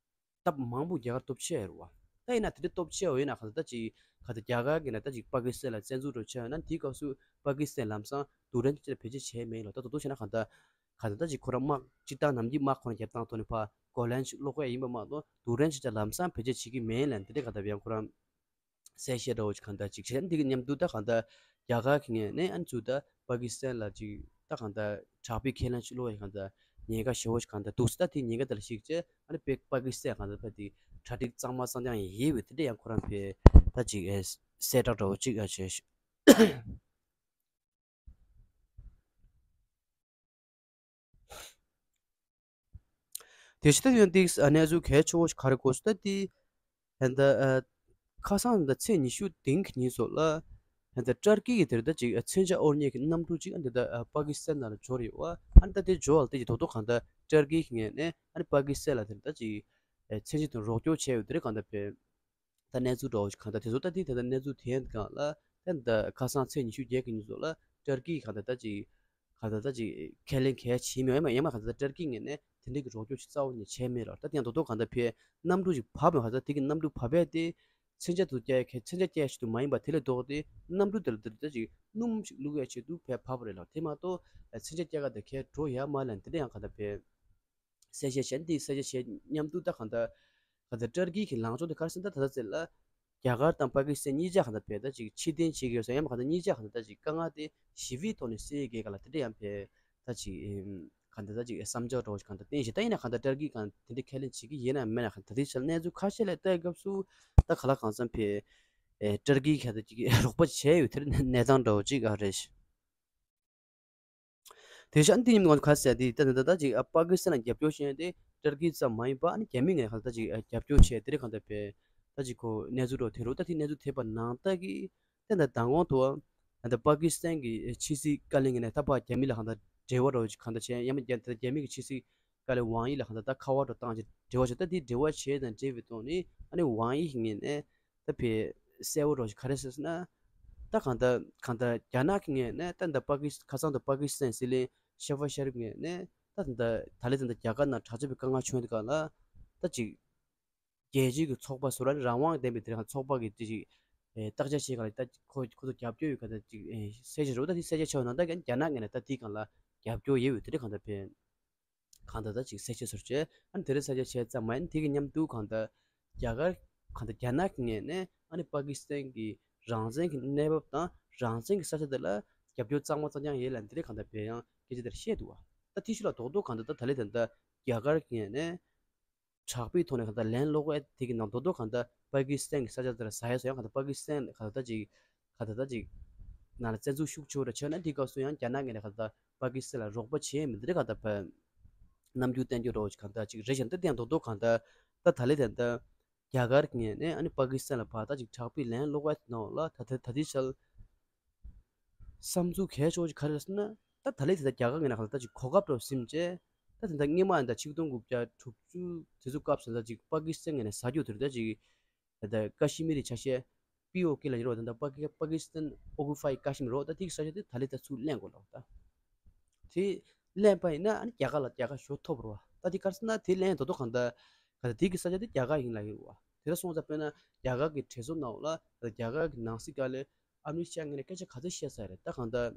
སྟབས་མང་པོ་རྒྱ་གར་སྟོབས་ཆེ་རུ་བ། ད་ཡིན་ན་དེ་འདྲ་སྟོབས་ཆེ་བ་ཡིན་ན་གང་ལྟར་ཅིག་ག་ད་རྒྱ་གར་གྱི་ན་ད་ཅིག་པ་ཀི་སི་ཐན་ལ་བཙན་འཛུལ་འགྲོ་ཆེ་བ་ན་དེའི་སྐབས་སུ་པ་ཀི་སི་ཐན་ལམ་སང་རྡུལ་ཕྲན་ཅིག་ལ་བེད་སྤྱོད་བྱས་མེད་ལ་ད་དོ་དོ་བྱས་ན་གང་ལྟར་གང་ལྟར་ད་ཅིག་ཁོ་རང་དམག་སྤྱི་བཏང་ནམ་རྒྱུན་དམག་ཁོ་རང་རྒྱབ་སྟངས་ཐོག་ནས་ཕར་གོ་ལན་ཞིག་སློག་ཡ་ཡིན་པ་མ་གཏོགས་རྡུལ་ཕྲན་ཅིག་ལ་ལམ་སང་བེད་སྤྱོད་བྱེད་ཀྱི་མེད་ལ་དེ་འདྲ་གང་ལྟར་ཡང་ཁོ་རང་། གསལ་བཤད་འདྲ་བོ་ཞིག་གང་ལྟར་ཅིག་བྱས་འདི་གི་མཉམ་དུ་ད་གང་ལྟར་རྒྱ་གར་གྱི་ངོས་ནས་ཨ་ནི་ཚུར་ད་པ་ཀི་སི་ཐན་ལ་ཅིག་ད་གང་ལྟར་དྲག་པོའི་ཁས་ལེན་ཞིག་སློག་ཡ་གང་ལྟར་ཉེན་ཁ་ཞེ་བོ་ཞིག་གང་ལྟར་འདུག་ཟེར། ད་དེ་ཉེན་ཁ་དེ་ལ་གཞིགས་བྱས་ཨ་ནི་པེ་པ་ཀི་སི་ཐན་གང་ལྟར་ཕ་དེ་གྲ་སྒྲིག་གཙང་མ་གཙང་རྐྱང་ཡིན་པའི་དེ་འདྲ་ཡང་ཁོ་རང་ཕེ་ད་ཅིག་ཨེ་གསལ་བསྒྲགས་འདྲ་བོ་ཅིག་ཨ་བྱས་ཤག་དེ་ཕྱི་ད་ཡོན་ཏིག་གནས་ཚུལ་གལ་ཆེ་བོ་ཞིག་ག་རེ་གོ་སོང་ད་དེ། ད་ལྟ་ཨ་ཁ་སང་ད་ཚེས་ཉི་ཤུ་རྩ་བདུན་གྱི་ཉིན་སོགས་ལ། ད་ལྟ་ཏར་ཀི་གི་དེར་ད་ཅིག་མཚོན་ཆ་དབོར་མཁན་གྱི་གནམ་གྲུ་ཅིག་ཨ་འདི་ད་ཨ་པ་ཀི་སི་ཐན་ནང་ལ་འབྱོར་ཡོད་པ། ཨ་ནི་ད་དེ་འབྱོར་བ་ལ་དེ་ཅིག་རྡོག་རྡོག་གང་ལྟར་ཏར་ཀི་གི་ངོས་ནས་ཨ་ནི་པ་ཀི་སི་ཐན་ལ་དེར་ད་ཅིག་མཚོན་ཆ་དང་རོགས་སྐྱོར་བྱས་ཡོད་དེ་རེད། གང་ལྟར་བས་ད་གནས་ཚུལ་འདྲ་བོ་ཞིག་གང་ལྟར་དེ་ཚོ་ད་དེ་ད་ལྟ་གནས་ཚུལ་དེ་ཡན་གང་ལ་ད་ད་ཁ་སང་ཚེས་ཉི་ཤུ་བརྒྱད་ཀྱི་ཉིན་སོགས་ལ་ཏར་ཀི་གང་ལྟར་ད་ཅིག་གང་ལྟར་ད་ཅིག་ཁས་ལེན་གལ་ཆེ་མེད། ཡང་མ་ཡང་མ་གང་ལྟར་ཏར་ཀི་ངོས་ནས་དེ་འདྲའི་གི་རོགས་སྐྱོར་ཞིག་རྩ་བ་ནས་བྱས་མེད་ལ། ད་དེ་ཡང་རྡོག་རྡོག་གང་ལྟར་བས་གནམ་གྲུ་ཞིག་བབས་མེད། གང་ལྟར་དེ་གི་གནམ་གྲུ་བབས་པས་དེ་མཚོན་ཆ་དུ་རྒྱག་མཁན་མཚོན་ཆ་རྒྱག་ཆེད་དུ་མ་ཡིན་པ་དེ་ལས་ལྡོག་སྟེ་གནམ་གྲུ་དེ་ལ་དེ་ལྟ་ཅིག་སྣུམ་ཞིག་བླུག་ཡ་ཆེད་དུ་ཕར་བབས་པ་རེད་ལ། དེ་མ་གཏོགས་མཚོན་ཆ་རྒྱག་ག་དེ་ཁའི་འགྲོ་ཡ་མ་ལན་དེ་འདྲ་ཡང་གང་ལྟར་བས་གསལ་བཤད་བྱས། འདི་གསལ་བཤད་བྱས་མཉམ་དུ་ད་གང་ལྟར་གང་ལྟར་ཏར་ཀི་གི་ལངས་ཕྱོགས་དེ་ག་རེ་ཟེར་ན། ད་ད་ལྟ་ཚེ་ལ་རྒྱ་གར་དང་པ་ཀི་སི་ཐན་གཉིས་ཆ་གང་ལྟར་བས་ད་ཅིག་ཕྱིར་འཐེན་བྱེད་ཀྱི་ཡོད་ས། ཡང་མ་གང་ལྟར་གཉིས་ཆ་གང་ལྟར་ད་ཅིག་དཀའ་ངལ་དེ་ཞི་བའི་ཐོག་ནས་སེལ་གྱི་ག་ལ་དེ་འདྲ་ཡང་བས་ད་ཅིག་གང་ལྟར་ད་ཅིག་བསམ་འཆར་འདྲ་བོ་ཞིག་གང་ལྟར་བསྟན་བཞིན། ད་ཡིན་ན་གང་ལྟར་ཏར་ཀི་གང་དེ་འདྲ་ཁས་ལེན་བྱེད་ཀྱི་ཡིན་ན་མེད་ན་གང་ལྟར་དེ་ཆ་གནས་ཚུལ་ཁ་ཤས་ལ་ལྟ་སྐབས་སུ་ད་ག་ལ་གང་འཚམ་བས་ཨེ་ཏར་ཀི་ག་ད་ཅིག་རོགས་པ་བྱས་ཡོད་དེར་གནས་སྟངས་འདྲ་བོ་ཅིག་ཨ་རེད། དེ་བཞིན་འདི་ཉིན་ང་ཚོ་ག་ཟེར་དེ་ད་ད་ད་ཅིག་ཨ་པ་ཀི་སི་ཐན་ལ་རྒྱབ་སྐྱོར་བྱས་ཏེ་ཏར་ཀི་ཙམ་མ་ཡིན་པ་ཨ་ནི་རྒྱ་མི་ངོས་ནས་ག་ད་ཅིག་ཨ་རྒྱབ་སྐྱོར་བྱས་དེ་རེད། གང་ལྟར་བས་ད་ཅིག་ཁོ་གནས་ཚུལ་འདྲ་བོ་དེ་རུ་ད་དེ་གནས་ཚུལ་ཐེབས་པ་ནང་ལྟར་གྱི་ད་ད་མདང་དགོང་དུ་ད་ད་པ་ཀི་སི་ཐན་གྱི་ཕྱི་སྲིད་བཀའ་བློན་ངོས་ནས་ད་ཕར་རྒྱ་མི་ལ་གང་ལྟར་འབྲེལ་བ་འདྲ་བོ་ཅིག་གང་ལྟར་བྱས། ཡང་མིན་རྒྱ་ད་རྒྱ་མི་གི་ཕྱི་སྲིད་བཀའ་བློན་ཝང་དབྱི་ལ་གང་ལྟར་ད་ཁ་པར་འདྲ་བཏང་བྱས་འབྲེལ་བ་བྱས། ད་དེ་འབྲེལ་བ་བྱས་དང་འབྲེལ་བའི་ཐོག་ནས་ཨ་ནི་ཝང་དབྱི་ངོས་ནས་ད་ཕར་གསལ་བོ་འདྲ་བོ་ཞིག་ག་རེ་ཟེར་ན། ད་གང་ལྟར་གང་ལྟར་རྒྱ་ནག་གི་ངོས་ནས་ད་ད་པ་ཀི་སི་ཁ་སང་དུ་པ་ཀི་སི་ཐན་སྲིད་བློན་ཤེ་བྷ་ཤ་རིབ་ངོས་ནས་ད་ད་ད་ལས་ད་ད་རྒྱ་གར་ནང་དྲག་སྤྱོད་པའི་དཀའ་ངལ་བྱུང་དུས་སྒང་ལ་ད་ཅིག་རྒྱལ་སྤྱིའི་གི་ཚོགས་པ་སུ་ར་རང་དབང་ལྡན་པའི་དེ་རིང་ཚོགས་པ་གི་དེ་ཅིག་ཨེ་བརྟག་དཔྱད་བྱེད་ག་ལ་ད་ཁོ་ཁོ་ཚོ་རྒྱབ་སྐྱོར་ཡོད་ག་ད་ཅིག་ཨེ་གསལ་བཤད་རོགས་ད་དེ་གསལ་བཤད་བྱས་པ་ནང་ད་རྒྱ་ནག་ངོས་ནས་ད་དེའི་སྒང་ལ་རྒྱབ་སྐྱོར་ཡོད་པའི་དེ་རིང་གང་ལྟར་བས། གང་ལྟར་ད་ཅིག་གསལ་བཤད་ཚུར་བྱས། ཨ་ནི་དེ་རིང་གསལ་བཤད་བྱས་ཙམ་མ་ཡིན། དེ་གི་མཉམ་དུ་གང་ལྟར་རྒྱ་གར་གང་ལྟར་རྒྱ་ནག་གི་ངོས་ནས་ཨ་ནི་པ་ཀི་སི་ཐན་གྱི་རང་བཙན་གྱི་གནས་བབ་དང་རང་བཙན་གྱི་ས་ཆ་དེ་ལ་རྒྱབ་སྐྱོར་གཙང་མ་གཙང་རྐྱང་ཡོད་ལབ་འདི་རེད། གང་ལྟར་བས་ཡང་སྐད་ཆ་དེར་བཤད་འདུག་བ། ད་དེ་ཤུལ་ལ་རྡོག་རྡོག་གང་ལྟར་ད་ད་ལས་ད་ལྟ་རྒྱ་གར་གྱི་ངོས་ནས་དྲག་པོའི་ཐོག་ནས་གང་ལྟར་ལན་སློག་ཡས་དེ་གི་ནང་རྡོག་རྡོག་གང་ལྟར་པ་ཀི་སི་ཐན་གྱི་ས་ཆ་དེ་ལ་ཟ་ཡས་སོ། ཡང་གང་ལྟར་པ་ཀི་སི་ཐན་གང་ལྟར་ད་ཅིག་ག་ད་ད་ཅིག་ནང་ལ་བཙན་འཛུལ་ཤུགས་ཆེ་བོ་ར་བྱས་ན་དེའི་སྐབས་སུ་ཡང་རྒྱ་ནག་ངོས་ནས་ག་ད་པ་ཀི་སི་ཐན་ལ་རོགས་པ་བྱེད་མི་འདི་རེད། ག་ད་པ་རྣམ་འགྱུར་བསྟན་རྒྱུ་རོགས་ག་ད་ཅིག་རེད་ཤག་འདི་དེ་ཡང་རྡོག་རྡོག་ག་ད་ད་ད་ལས་དེ་ད་རྒྱ་གར་ངོས་ནས་ཨ་ནི་པ་ཀི་སི་ཐན་ལ་ཕར་ད་ཅིག་དྲག་པོའི་ལན་སློག་པ་ནང་ལ་ད་ད་ད་དེ་ཆལ་བསམ་ཚུལ་གལ་ཆེ་བོ་ཅིག་ག་རེ་རེད་ཟེར་ན། ད་ད་ལས་དེ་ད་རྒྱ་གར་ངོས་ནས་ག་ད་ད་ཅིག་གོ་སྐབས་རོ་ཟིན་བྱས་ད་དེ་ད་སྔོན་མ་ད་ཆིག་སྟོང་དགུ་བརྒྱ་དྲུག་ཅུ་དེ་ཚོ་སྐབས་སུ་ད་ཅིག་པ་ཀི་སི་ཐན་ངོས་ནས་ཟ་རྒྱུ་དེ་རེད། ད་ཅིག་ད་ཀ་ཤི་མིར་གྱི་ཆ་ཤས་པི་ཨོ་ཀེ་ལ་ཡིན་རོགས། ད་ད་པ་ཀི་པ་ཀི་སི་ཐན་ཨོ་ཀུ་པའི་ཀ་ཤི་མིར་རོགས། ད་དེ་གི་ས་ཆ་དེ་ད་ལས་ད་ཚུར་ལེན་དགོས་ལབ་ད། དེ་ལེན་པ་ཡིན་ན་ཨ་ནི་རྒྱ་གར་ལ་རྒྱ་གར་ཞོ་ཐོབ་རོགས། ད་དེ་ག་རེ་ཟེར་ན་དེ་ལེན་རྡོག་རྡོག་གང་ལྟར་ག་ད་དེ་གི་ས་ཆ་དེ་རྒྱ་གར་ཡིན་ལབ་ཡོད་རོགས། དེ་འདྲ་སོང་ཙང་དཔེར་ན་རྒྱ་གར་གི་གྲོས་ཚོགས་ནང་ལ་ད་རྒྱ་གར་གི་ནང་སྲིད་ཀ་ལས་ཨ་མི་རི་ཤ་ངོས་ནས་སྐད་ཆ་ག་ཚོད་བཤད་ས་རེད། ད་གང་ལྟར་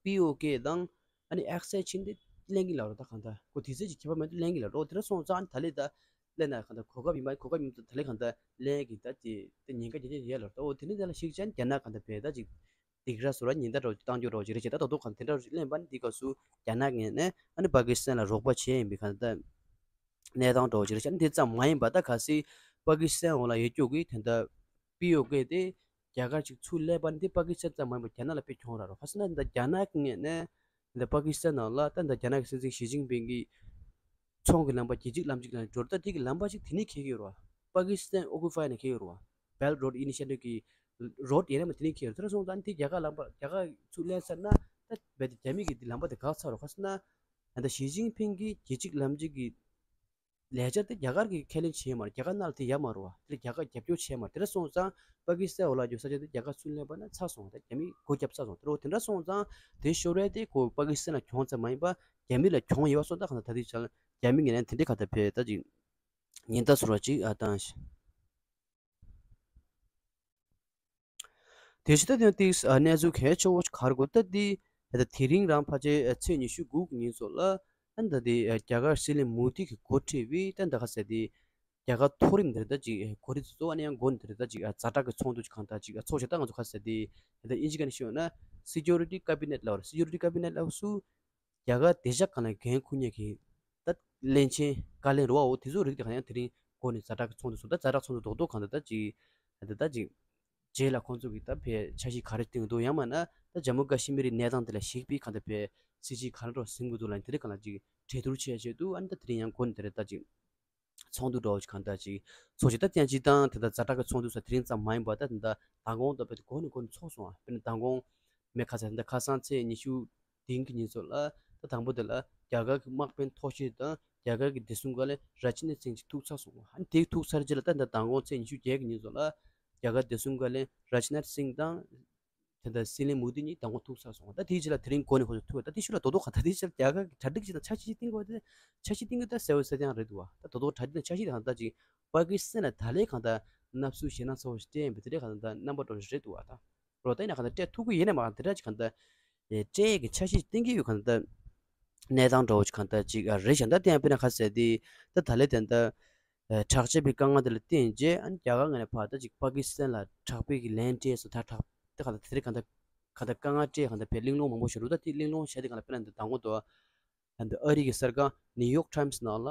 པི་ཨོ་ཀེ་དང་ཨ་ནི་ཨེག་སའི་ཆིན་དེ་ལེན་གྱི་ལབ་རོགས། ད་གང་ལྟར་ཁོ་དེ་ཚོད་ཅིག་ཁྱད་པར་མེད་དུ་ལེན་གྱི་ལབ་རོགས། དེ་འདྲ་སོང་ཙང་ཨ་ནི་ད་ལས་ད་ལེན་ན་གང་ལྟར་གོ་སྐབས་ཡིན་པ་གོ་སྐབས་ཡིན་པ་ད་ལས་གང་ལྟར་ལེན་གྱི་ད་དེ་དེ་ཉེན་ཁ་ཆེ་ཆེ་ཡོད་ལབ་རོགས། ད་འོ་དེ་ནི་དེ་ལ་གཞིགས་བྱས་ན་རྒྱ་ནག་གང་ལྟར་བས་ད་ཅིག་སྡིགས་ར་ཟུར་ར་ཉེན་བརྡ་འདྲ་བོ་ཅིག་བཏང་རྒྱུ་འདྲ་བོ་ཅིག་རེད་བྱས། ད་ད་དུང་གང་དེ་འདྲ་བོ་ཅིག་ལེན་པ་ནི་དེའི་སྐབས་སུ་རྒྱ་ནག་ངོས་ནས་ཨ་ནི་པ་ཀི་སི་ཐན་ལ་རོགས་པ་བྱས་ཡིན་པའི་གང་ལྟར་གནས་སྟངས་འདྲ་བོ་ཅིག་རེད་བྱས། ཨ་ནི་དེ་ཙམ་མ་ཡིན་པ་ད་གལ་སྲིད་པ་ཀི་སི་ཐན་འོག་ལ་ཡོད་རྒྱུ་གི་དེ་འདྲ་པི་ཨོ་ཀེ་དེ་རྒྱ་གར་ཅིག་ཚུར་སླེབས་པ་ནི་དེ་པ་ཀི་སི་ཐན་ཙམ་མ་ཡིན་པར་རྒྱ་ནག་ལ་དཔེ་གྱོང་རག་རོགས། ག་ཟེར་ན་འདི་རྒྱ་ནག་གི་ངོས་ནས་འདི་པ་ཀི་སི་ཐན་ནང་ལ་ད་འདི་རྒྱ་ནག་གི་སྲིད་འཛིན་ཞི་ཅིན་ཕིང་གིས་ཚོང་གི་ལམ་པ་རྒྱལ་སྤྱིའི་ལམ་གཅིག་ལ་འགྲོ། ད་དེ་གི་ལམ་པ་གཅིག་དེ་ནས་འཁེལ་གྱི་ཡོད་རེད་བ། པ་ཀི་སི་ཐན་ཨོ་ཀུ་པའི་ནས་འཁེལ་ཡོད་རེད་བ། Belt Road Initiative གི་རོ་ཌི་ཡིན་ན་མ་དེ་ནས་འཁེལ་ཡོད་རེད། དེ་འདྲ་སོང་ཙང་དེ་རྒྱ་གར་ལམ་པ་རྒྱ་གར་ཚུར་ལེན་ཚར་ན་ད་རྦད་དེ་རྒྱ་མི་གི་དེ་ལམ་པ་དེ་འགག་ཚར་རེད། ག་ཟེར་ན་ད་ཞི་ཅིན་ཕིང་གི་རྒྱལ་སྤྱིའི་ལམ་གཅིག་གི་ལས་འཆར་དེ་རྒྱ་གར་གིས་ཁས་ལེན་བྱས་མ་རེད། རྒྱ་གར་ནང་ལ་དེ་ཡོད་མ་རེད་བ། དེ་ལ་རྒྱ་གར་རྒྱབ་སྐྱོར་བྱས་མ་རེད། དེ་འདྲ་སོང་ཙང་པ་ཀི་སི་ཐན་འོག་ལ་རྒྱུ་ས་ཆ་དེ་རྒྱ་གར་ཚུར་ལེན་པ་ན་ཚར་སོང་། ད་རྒྱ་མིས་སྒོ་བརྒྱབ་ཚར་སོང་། དེ་རོ་དེ་འདྲ་སོང་ཙང་དེ་ཤོར་བས་དེ་ཁོ་པ་ཀི་སི་ཐན་ལ་གྱོང་ཙམ་མ་ཡིན་པ་རྒྱ་མི་ལ་གྱོང་ཡོད་པ་སོང་། ད་གང་ལྟར་ད་དེ་ཆ་རྒྱ་མི་ངོས་ནས་དེ་འདྲའི་ག་ད་བས་ད་ཅིག་ཉེན་བརྡ་ཟུར་བ་ཅིག་ཨ་བཏང་ཞིང་། དེ་བཞིན་ད་དེ་ཏིག་ཨ་གནས་ཚུལ་གལ་ཆེ་བོ་ཞིག་ག་རེ་གོ་ད་དེ་ད་དེ་རིང་རང་ཕལ་ཆེར་ཚེས་ཉི་ཤུ་དགུ་གི་ཉིན་སོགས་ལ་ཨ་ད་དེ་རྒྱ་གར་སྲིད་བློན་མོ་དི་གིས་འགོ་ཁྲིད་པའི་ད་ད་ག་ཟེར་དེ་རྒྱ་གར་མཐོ་རིམ་དེ་ད་ཅིག་གོ་སྒྲིག་ཚོ་ཨ་ནི་ཡང་འགོ་ནས་དེ་ད་ཅིག་ཛ་དྲག་གི་ཚོགས་འདུ་ཅིག་གང་ད་ཅིག་ཚོགས་བྱས། ད་ང་ཚོ་ག་ཟེར་དེ་ད་ཨིན་ཇི་སྐད་ནས་ཤོད་ན་སི་ཀུ་རི་ཊི་ཀེ་བི་ནེཊ་ལབ་རེད། སི་ཀུ་རི་ཊི་ཀེ་བི་ནེཊ་ལབ་སུ་རྒྱ་གར་བདེ་འཇགས་སྒང་ལ་འགན་འཁུར་མཁན་གྱི་ད་བློན་ཆེན་བཀའ་བློན་རེད་བ། འོ་དེ་ཚོ་རིགས་དེ་གང་ཡང་དེ་རིང་འགོ་ནས་ཛ་དྲག་གི་ཚོགས་འདུ་སོང་། ད་ཛ་དྲག་ཚོགས་འདུ་རྡོག་རྡོག་གང་ད་ད་ཅིག་ད་ད་ཅིག་རྗེས་ལ་ཁོང་ཚོ་གིས་ད་ཕར་འཆར་གཞི་ག་རེ་བཏིང་འདུག་ཡང་མིན་ན་ད་ཇམ་མུ་ཀ་ཤི་མིར་གྱི་གནས་སྟངས་དེ་ལ་གཞིགས་པའི་གང་ད་ཕར་སྲིད་བྱུས་ག་རེ་འདྲ་ཟིན་དགོས་འདུག་ལབ་དེ་རིགས་གང་ལ་ཅིག་གྲོས་བསྡུར་བྱས་བྱས་འདུག་ཨ་ནི་ད་དེ་རིང་ཡང་འགོ་ནས་དེ་རིང་ད་ཅིག་ ཚོགས་འདུ་འདྲ་བོ་ཞིག་གང་ལྟར་ཅིག་ཚོགས་ཤིག་ད་ཐེངས་གཅིག་དང་དེ་ལྟར་ཛ་དྲག་གི་ཚོགས་འདུ་ས་དེ་རིང་ཙམ་མ་ཡིན་པར་ད་དེ་འདྲ་མདང་དགོང་དང་དཔེ་དེ་འགོ་ནས་འགོ་ནས་ཚོགས་སོང་ཨ། དཔེར་ན་མདང་དགོང་མེ་ཁ་ས་དེ་འདྲ་ཁ་སང་ཚེས་ཉི་ཤུ་བདུན་གྱི་ཉིན་ཚོ་ལ་ད་དང་པོ་དེ་ལ་རྒྱ་གར་གྱི་དམག་དཔོན་མཐོ་ཤོས་དང་རྒྱ་གར་གྱི་བདེ་སྲུང་བཀའ་བློན་ར་ཇི་ནད་སིང་ཅིག་ཐུག་ཚར་སོང་ཨ། དེ་ཐུག་ཚར་རྗེས་ལ་ད་ད་མདང་དགོང་ཚེས་ཉི་ཤུ་བརྒྱད་ཀྱི་ཉིན་ཚོ་ལ་རྒྱ་གར་བདེ་སྲུང་བཀའ་བློན་ར་ཇི་ནད་སིང་དང་། དེ་འདྲ་སྲིད་བློན་མོ་དི་གཉིས་མདང་དགོང་ཐུག་ཚར་སོང་བ། ད་དེའི་རྗེས་ལ་དེ་རིང་འགོ་ནས་ཁོ་ཚོ་ཐུག་བ། ད་དེ་ཤུལ་ལ་རྡོག་རྡོག་ག་ད་དེའི་རྗེས་ལ་རྒྱ་གར་གྱི་གྲ་སྒྲིག་ཅིག་དང་འཆར་གཞི་ཅིག་བཏིང་དགོས་དེ་འཆར་གཞི་བཏིང་དགོས་ད་གསལ་བོ་གསལ་རྐྱང་རེད་འདུག་བ། ད་རྡོག་རྡོག་གྲ་སྒྲིག་དང་འཆར་གཞི་དེ་གང་ལྟར་ཅིག་པ་ཀི་སི་ཐན་ལ་ད་ལས་གང་ལྟར་མནའ་ཟུག་ཞེད་སྣང་ཚ་བོ་ཞིག་སྤྲད་ཡིན་པ་དེ་འདྲའི་གང་ལྟར་རྣམ་པ་འགྲོ་རེད་འདུག་བ། ད་རོ་ད་ཡིན་ན་གང་ལྟར་སྤྲད་ཐུབ་ཀྱི་ཡིན་ན་མ་གང་དེ་འདྲ་ཅིག་གང་ལྟར་སྤྲད་ཀྱི་འཆར་གཞི་ཅིག་བཏིང་གི་ཡོད་གང་ལྟར་གནས་སྟངས་འདྲ་བོ་ཅིག་གང་ལྟར་ཅིག་རེད་ཤག་ད་དེ་ཡང་དཔེར་ན་ག་ཟེར་དེ་ད་ད་ལས་དེ་འདྲ། ཨ་དྲག་ཆས་པའི་དཀའ་ངལ་དེ་ལ་བརྟེན་རྗེས་ཨ་ནི་རྒྱ་གར་ངོས་ནས་ཕར་ད་ཅིག་པ་ཀི་སི་ཐན་ལ་དྲག་པོའི་གི་ལན་སྤྲད་སོང་། ད་དྲག་དེ་ག་ད་དེ་རིང་ག་ད་ག་ད་དཀའ་ངལ་སྤྲད་ག་ད་ཕར་གླེང་སློང་མང་པོ་ཞིག་འདུག་ད་དེ་གླེང་སློང་བྱས་དེ་ག་ལ་དཔེར་ན་འདི་དང་པོ་དུ་ཨ་འདི་ཨ་རི་གི་གསར་ཁང་ནིའུ་ཡོག་ཊའིམ་སི་ནང་ལ་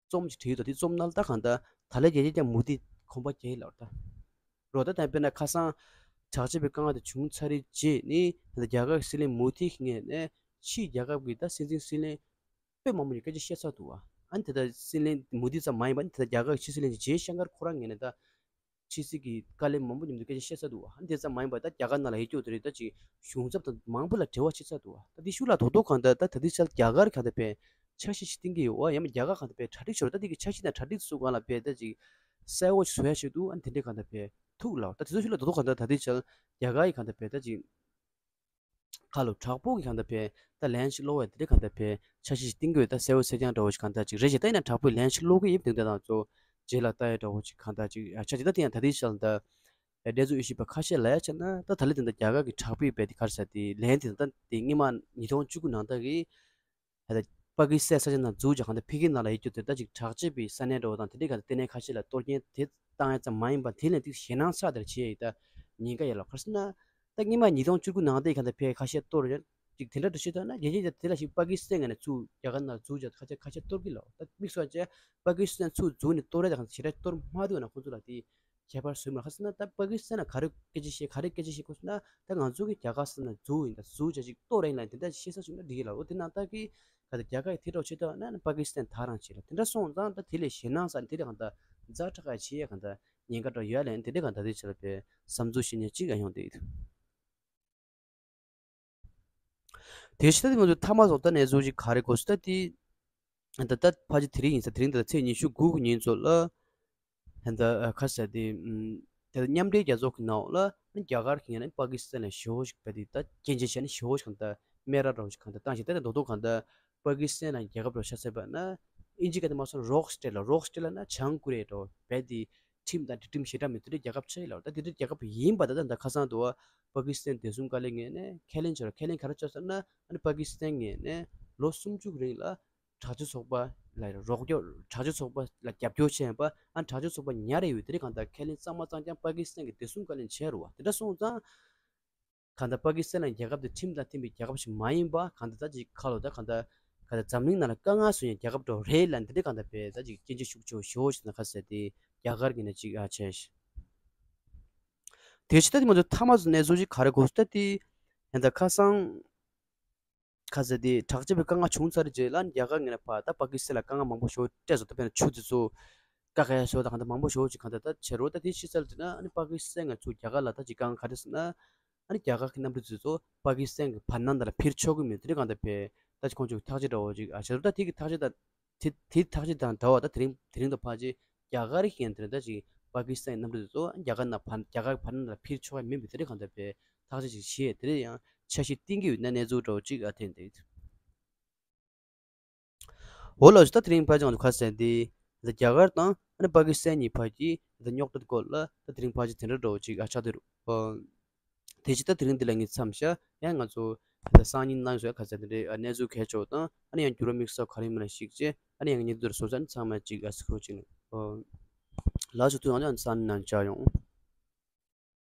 རྩོམ་ཞིག་བྲིས་འདུག་དེ་རྩོམ་ནང་ལ་ད་ག་ད་ད་ལས་རྒྱལ་རྒྱལ་ཀྱང་མུ་མཐུད་གོམ་པ་རྒྱག་གི་ལབ་ད་རོ་ད་ད་དཔེར་ན་ཁ་སང་དྲག་ཆས་པའི་དཀའ་ངལ་དེ་བྱུང་ཚར་རེད་རྗེས་ནི་ད་རྒྱ་གར་གྱི་སྲིད་བློན་མུ་མཐུད་ཀྱི་ངོས་ནས་ཕྱིའི་རྒྱལ་ཁབ་ཀྱི་ད་སྲིད་འཛིན་སྲིད་བློན། དཔེ་མང་པོ་ཞིག་སྐད་ཆ་བཤད་ཚར་འདུག་བ། ཨ་ནི་དེ་ལྟར་སྲིད་བློན་མོ་དི་ཙམ་མ་ཡིན་པ་ནི་དེ་ལྟར་རྒྱ་གར་གྱི་ཕྱི་སྲིད་བློན་ཇེ་ཤང་ཀར་ཁོ་རང་ངོས་ནས་ད་ཕྱི་སྲིད་ཀྱི་བཀའ་བློན་མང་པོ་མཉམ་དུ་སྐད་ཆ་བཤད་ཚར་འདུག་བ། ཨ་ནི་དེ་ཙམ་མ་ཡིན་པ་ད་རྒྱ་གར་ནང་ལ་ཡོད་རྒྱུ་དེ་རེད་ད་ཅིག་གཞུང་ཚབ་དང་མང་པོ་ལ་འབྲེལ་བ་བྱེད་ཚར་འདུག་བ། ད་དེ་ཤུལ་ལ་རྡོག་རྡོག་གང་ལྟར་ད་ད་ལྟའི་ཆར་རྒྱ་གར་གང་ལྟར་ཕར་འཆར་གཞི་ཞིག་བཏིང་གི་ཡོད་བ། ཡང་ན་རྒྱ་གར་གང་ལྟར་ཕར་གྲ་སྒྲིག་བྱོས་ར་ད་དེ་གི་འཆར་གཞི་དང་གྲ་སྒྲིག་སུ་གང་ལ་ཕར་ད་ཅིག་གསལ་བོ་ཞིག་བཟོ་ཡ་ཞིག་འདུག་ཨ་ནི་དེ་འདྲའི་གང་ལྟར་ཕར་ཐུག་ལ་ད་དེ་ཚོ་ཤུལ་ལ་རྡོག་རྡོག་གང་ལྟར་ད་ལྟའི་ཆར་རྒྱ་གར་གྱི་གང་ལྟར་ཕར་ད་ཅིག་ཁ་ལོ་དྲག་པོ་གི་གང་ལྟར་ཕར་ད་ལན་ཞིག་སློག་པའི་དེ་འདྲའི་གང་ལྟར་ཕར་འཆར་གཞི་ཞིག་བཏིང་དགོས་ད་གསལ་བོ་གསལ་རྐྱང་འདྲ་བོ་ཞིག་གང་ལྟར་ཅིག་རེད་ཅེས་ད་ཡིན་ན་དྲག་པོའི་ལན་ཞིག་སློག་གི་ཡིན་དེ་འདྲ་དང་ཚོ་རྗེས་ལ་ལྟ་ཡ་འདྲ་བོ་ཞིག་གང་ལྟར་ཅིག་ཆ་ཅིག་ད་དེ་ཡང་ད་ལྟའི་ཆར་ད་གནས་ཚུལ་ཡོད་བཞིན་པ་ཁ་ཤས་ལ་ཡ་བྱས་ན་ད་ད་ལྟའི་དེ་འདྲ་རྒྱ་གར་གྱི་དྲག་པོའི་བས་དེ་གར་ས་དེ་ལན་དེ་ད་དེ་སྔོན་མ་ཉིས་སྟོང་བཅུ་དགུ་ནང་ལྟར་གི་ད་པ་ཀི་སི་ཐན་ས་ཆ་ནང་འཛུལ་ཅིག་གང་ལྟར་ཕ་གི་ནང་ལ་ཡོད་རྒྱུ་དེ་ད་ཅིག་དྲག་ཆས་པའི་ས་གནས་འདྲ་བོ་དང་དེ་འདྲའི་གང་ལྟར་ལྟེ་གནས་ཁ་ཤས་ལ་གཏོར་སྐྱོན་དེ་བཏང་ཡ་ཙམ་མ་ཡིན་པར་དེ་ལས་ཏིག་ཞེད་སྣང་ཚ་དེར་བྱེད་ཡ་ཡི་ད་ཉེན་ཁ་ཡོད་ལ་ག་རེ་ཟེར་ན། ད་སྔོན་མ་ཉིས་སྟོང་བཅུ་དགུ་ནང་དེ་གང་ལྟར་ཕར་ཁ་ཤས་གཏོར་ཡོད་ཅིག་དེ་འདྲ་འདྲ་ཞིག་ད་ན་རྒྱལ་སྤྱིའི་དེ་ལ་ཞིག་པ་ཀི་སི་ཐན་ངོས་ནས་ཚུར་རྒྱ་གར་ནང་འཛུལ་ཅིག་ཁ་ཤས་ཁ་ཤས་གཏོར་གི་ལ་ད་དམིགས་སུ་བྱས་པ་ཀི་སི་ཐན་ཚུར་འཛུལ་ནས་གཏོར་ཡ་དེ་གང་ལྟར་ཞེ་དྲག་གཏོར་མ་ཐུབ་ན་ཁོང་ཚོ་ལ་དེ་ཁྱད་པར་བཟོས་མ་རེད། ག་རེ་ཟེར་ན་ད་པ་ཀི་སི་ཐན་ལ་ག་རེ་སྐད་ཆ་བཤད་ག་རེ་སྐད་ཆ་བཤད་གོ་ཟེར་ན་ད་ང་ཚོ་གི་རྒྱ་གར་ཟེར་ན་འཛུལ་ཡིན་ད་འཛུལ་བྱས་ཅིག་གཏོར་ཡིན་ལ་དེ་འདྲ་བཤད་ས་བྱུང་ན་འགྲིག་གི་ལ་འོ་དེ་ནང་ལྟར་གི་ག་ད་རྒྱ་གར་གྱི་དེ་འདྲ་བྱེད་ཐུབ་ན་པ་ཀི་སི་ཐན་ད་རང་བྱེད་ལ་དེ་འདྲ་སོང་ཙང་ད་དེ་ལས་ཞེད་སྣང་ས་དེ་འདྲ་གང་ལྟར་ཛ་དྲག་ག་བྱེད་ཡ་གང་ལྟར་ཉེན་ཁ་འདྲ་ཡོད་ལ་དེ་འདྲ་གང་ལྟར་དེ་བྱེད་ལ་པའི་བསམ་ཚུལ་བཤད་མཁན་གཅིག་ཡང་ཡོང་བསྡད་ཡོད། དེ་བྱས་ད་ང་ཚོ་མཐའ་མ་སོགས་ད་གནས་ཚུལ་ཅིག་ག་རེ་གོ་སྲིད་ད་དེ་ད་ད་ཕལ་ཆེར་དེ་རིང་ཡིན་ས་དེ་རིང་ད་ཚེས་ཉི་ཤུ་དགུ་གི་ཉིན་ཚོ་ལ་ད་ད་ཁ་ས་དེ་ད་མཉམ་འབྲེལ་རྒྱལ་ཚོགས་ཀྱི་ནང་ལ་རྒྱ་གར་གྱི་ངོས་ནས་པ་ཀི་སི་ཐན་ལ་ཞེ་པོ་ཞིག་བས་དེ་ད་སྐྱོན་བརྗོད་བྱས་ནས་ཞེ་པོ་ཞིག་གང་ལྟར་སྨད་ར་འདྲ་བོ་ཞིག་གང་ལྟར་བཏང་ཞིག་ད་ད་རྡོག་རྡོག་གང་ལྟར་པ་ཀི་སི་ཐན་ལ་རྒྱལ་ཁབ་འདྲ་བོ་ཆགས་ཚར་བ་ན་ཨིན་ཇི་སྐད་དུ་མ་སོང་རོག་སི་ཊེཊ་ལ་རོག་སི་ཊེཊ་ལ་ན་བྱང་ཀོ་རི་ཡ་འདྲ་བོ་བས་དེ་ཁྲིམས་དང་སྒྲིག་ཁྲིམས་ཞེ་དྲག་མེད་དེ་འདྲའི་རྒྱལ་ཁབ་ཆགས་ཡོད་ལ་ད་དེ་འདྲའི་རྒྱལ་ཁབ་ཡིན་པ་ད་ད་ད་ཁ་སང་དུ་བ་པ་ཀི་སི་ཐན་བདེ་སྲུང་བཀའ་བློན་ངོས་ནས་ཁས་ལེན་བྱས་རོགས་ཁས་ལེན་ག་རེ་བྱས་ཟེར་ན་ཨ་ནི་པ་ཀི་སི་ཐན་ངོས་ནས་ལོ་སུམ་ཅུ་གི་རིང་ལ་དྲག་སྤྱོད་ཚོགས་པ་ལ་རོགས་སྐྱོར་དྲག་སྤྱོད་ཚོགས་པ་ལ་རྒྱབ་སྐྱོར་བྱས་པ་ཨ་ནི་དྲག་སྤྱོད་ཚོགས་པ་ཉར་ཡོད་དེ་འདྲའི་གང་ལྟར་ཁས་ལེན་གཙང་མ་གཙང་རྐྱང་པ་ཀི་སི་ཐན་གྱི་བདེ་སྲུང་བཀའ་བློན་བྱས་རོགས་བ་དེ་འདྲ་སོང་ཙང་། གང་ལྟར་པ་ཀི་སི་ཐན་ལ་རྒྱལ་ཁབ་དེ་ཁྲིམས་དང་མཐུན་པའི་རྒྱལ་ཁབ་ཞིག་མ་ཡིན་པ་གང་ལྟར་ད་ཅིག་ཁ་ལོ་ད་གང་ལྟར་གང་ལྟར་འཛམ་གླིང་ནང་ལ་དཀའ་ངལ་བཟོ་ཡ་རྒྱལ་ཁབ་འདྲ་བོ་རེད་ལ་འདི་འདྲ་གང་ལྟར་བས་ད་ཅིག་སྐྱོན་བརྗོད་ཤུགས་ཆེ་བོ་ཞེ་པོ་ཞིག་ན་ཁ་ཟེར་ཏེ་རྒྱ་གར་གྱི་ནས་ཅིག་ཨ་བྱས་ཤིང་། དེ་ཕྱི་ད་དེ་ང་ཚོ་མཐའ་མ་ཚོ་གནས་ཚུལ་ཅིག་ག་རེ་གོ་ད་དེ་ཡང་ད་ཁ་སང་ཁ་ཟེར་ཏེ་དྲག་ཆས་པའི་དཀའ་ངལ་བྱུང་ཚར་རྗེས་ལ་རྒྱ་གར་ངོས་ནས་ཕར་ད་པ་ཀི་སི་ཐན་ལ་དཀའ་ངལ་མང་པོ་ཞེ་པོ་སྤྲད་སོང་ད་དཔེར་ན་ཆུ་དེ་ཚོ། ཀ་ཁ་ཡ་ཤོ་དང་གང་ལྟར་མང་པོ་ཞེ་པོ་ཅིག་གང་ལྟར་ད་བྱེད་རོགས་ད་དེ་ཕྱི་ཚར་དེ་ན་ཨ་ནི་པ་ཀི་སི་ཐན་ང་ཚོ་རྒྱ་གར་ལ་ད་ཅིག་གང་ག་རེ་ཟེར་ན་ཨ་ནི་རྒྱ་གར་གྱི་གནམ་གྲུ་དེ་ཚོ་པ་ཀི་སི་ཐན་གྱི་བར་སྣང་དེ་ལ་འཕུར་ཆོག་གི་མེད་དེ་རིང་གང་ལྟར་བས་ད་ཅིག་ཁོང་ཚོས་ཐག་གཅོད་འདྲ་བོ་ཅིག་ཨ་བྱེད་རོགས་ད་དེ་གི་ཐག་གཅོད་ད་དེ་དེ་ཐག་གཅོད་དང་འདྲ་བ་ད་དེ་རིང་དེ་རིང་དུ་ཕར་ཅིག་རྒྱ་གར་གྱི་ཡན་དེ་རིང་ད་ཅིག་པ་ཀི་སི་ཐན་གྱི་གནམ་གྲུ་དེ་ཚོ་རྒྱ་གར་ནང་བར་རྒྱ་གར་བར་སྣང་དེ་ལ་འཕུར་ཆོག་གི་མེད་པའི་དེ་རིང་གང་ལྟར་བས་ཐག་གཅོད་ཅིག་བྱས་དེ་རིང་ཡང་འཆར་གཞི་བཏིང་གི་ཡོད་ན་གནས་ཚུལ་འདྲ་བོ་ཅིག་ཨ་ཐོན་བསྡད་ཡོད། འོ་ལགས་སོ། ད་དེ་རིང་ཕལ་ཆེར་ང་ཚོ་ཁ་གསལ་འདི་ད་རྒྱ་གར་དང་ཨ་ནི་པ་ཀི་སི་ཐན་གཉིས་བར་གྱི་ད་རྙོག་དྲ་སྐོར་ལ་ད་དེ་རིང་ཕལ་ཆེར་དེ་འདྲ་འདྲ་བོ་ཅིག་ཨ་ཆགས་བསྡད་རེད། ཨ་དེ་ཕྱིར་ད་དེ་རིང་འདི་ལ་ངས་མཚམས་བཞག་ཡང་ང་ཚོ་ད་སང་ཉིན་གནང་བཞག་ཁ་གསལ་འདི་འདྲའི་ཨ་གནས་ཚུལ་གལ་ཆེ་བ་དང་ཨ་ནི་ཡང་འགྱུར་བ་དམིགས་བསལ་ག་རེ་མིན་ན་ཞིག་བྱས་ཨ་ནི་ཡང་ཉིན་དེར་བཟོ་ས་ནི་ཚང་མ་ཅིག་ཨ་སི་ཁོ་ཅིག་ནས་ཨ་ལགས་སོ། ཐུགས་རྗེ་ཆེ། སང་ཉིན་ནང་མཇལ་ཡོང་།